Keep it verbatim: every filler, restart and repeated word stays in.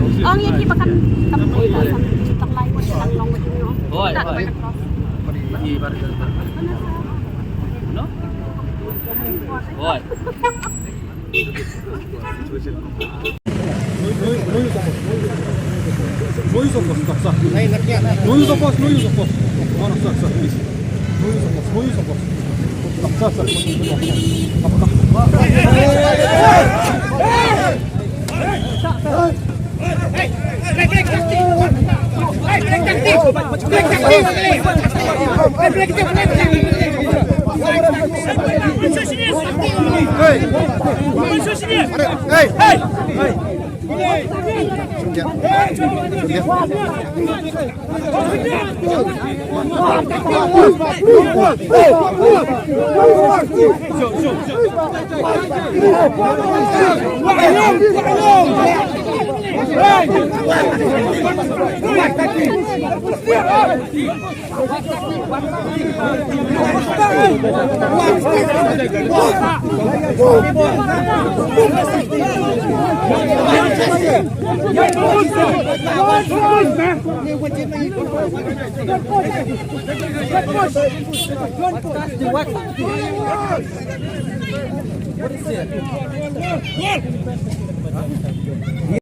Ong ïa ki ba kan kam kam lai wat lang long wat nyo. Hoi, hoi. Ki bar. No? Hoi. No use of force, no use of force. No use of force, no use of force. No, no, sir, sir, please. No use of force, no use of force. Sir, sir, please.